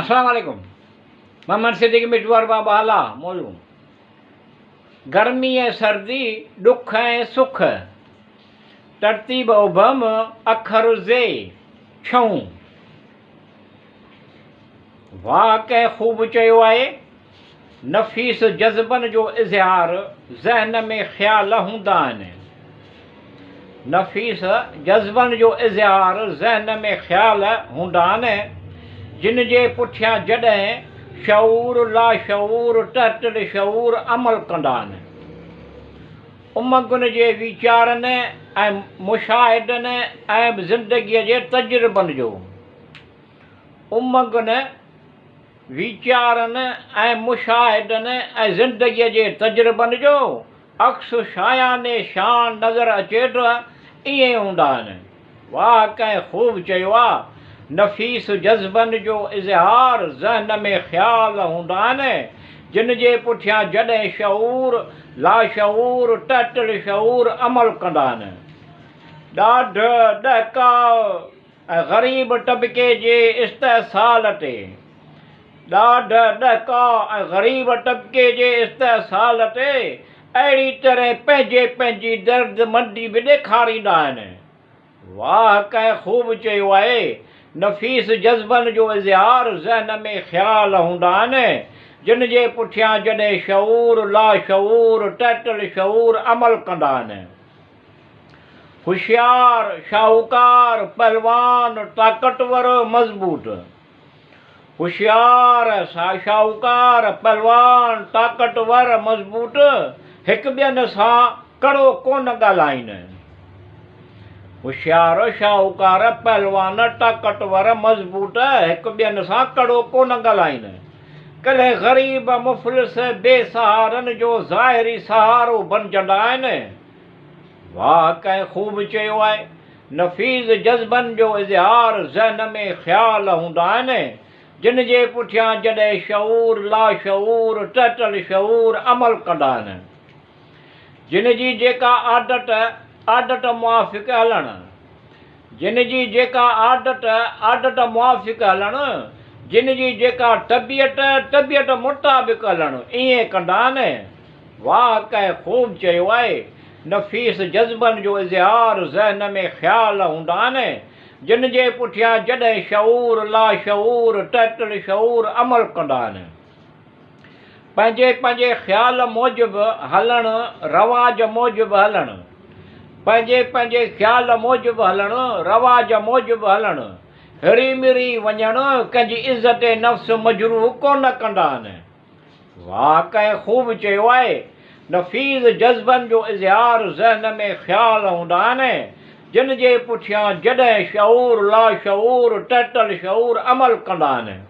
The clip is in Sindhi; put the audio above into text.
السلام عليڪم محمد صديق مٺو ارباب اعليٰ موضوع گرمي ۽ سردي ڏک ۽ سک ترتيب ابهم اکر زي ڇهون واهه ڪنهن خوب چيو آهي نفيس جذبن جو اظهار ذهن ۾ خيال هوندا آهن. نفيس جذبن جو اظهار ذهن ۾ خيال هوندا آهن، جن جي پٺيان جڏهن شعور، لاشعور، تحت الشعور عمل ڪندا آهن. امنگن جي ويچارن ۽ مشاهدن ۽ زندگيء جي تجربن جو. امنگن. ويچارن ۽ مشاهدن ۽ زندگيء جي تجربن جو عڪس شايان شان نظر اچي ته ائين هوندا آهن. واهه ڪنهن خوب چيو آ، نفيس جذبن جو اظهار ذهن ۾ خيال هوندا آهن، جن جي پٺيان جڏهن شعور، لاشعور، تحت الشعور عمل ڪندا آهن. ڏاڍ، ڏهڪاء، ۽ غريب طبقي جي استحصال تي ڏاڍ، ڏهڪاء ۽ غريب طبقي جي استحصال تي اهڙي طرح پنهنجي پنهنجي دردمندي به ڏيکاريندا آهن. واهه ڪنهن خوب چيو آهي، نفيس جذبن جو اظهار ذهن ۾ خيال هوندا آهن، جن جي پٺيان جڏهن شعور، لاشعور، تحت الشعور عمل ڪندا آهن. هوشيار، شاهوڪار، پهلوان، طاقتور، مضبوط. هوشيار، شاهوڪار، پهلوان، طاقتور، مضبوط هڪ ٻين سان ڪڙو ڪونه ڳالهائين. هوشيار، شاهوڪار، پهلوان، طاقتور، مضبوط هڪ ٻين سان ڪڙو ڪونه ڳالهائين. ڪڏهن غريب، مفلس، بي سهارن جو ظاهري سهارو بنجندا آهن. واهه ڪنهن خوب چيو آهي، نفيس جذبن جو اظهار ذهن ۾ خيال هوندا آهن، جن جي پٺيان جڏهن شعور، لاشعور، تحت الشعور عمل ڪندا آهن. جن جي جيڪا عادت، عادت موافق هلڻ. جن جي جيڪا عادت، عادت موافق هلڻ، جن جي جيڪا طبيعت، طبيعت مطابق هلڻ، ائين ڪندا آهن. واهه ڪنهن خوب چيو آهي، نفيس جذبن جو اظهار ذهن ۾ خيال هوندا آهن، جن جي پٺيان جڏهن شعور، لاشعور، تحت الشعور عمل ڪندا آهن. پنهنجي پنهنجي خيال موجب هلڻ، رواج موجب هلڻ. پنهنجي پنهنجي خيال موجب هلڻ، رواج موجب هلڻ. هري مري وڃڻ، ڪنهن جي عزت نفس مجروح ڪونه ڪندا آهن. واهه ڪنهن خوب چيو آهي، نفيس جذبن جو اظهار ذهن ۾ خيال هوندا آهن، جن جي پٺيان جڏهن شعور، لاشعور، تحت الشعور عمل ڪندا آهن.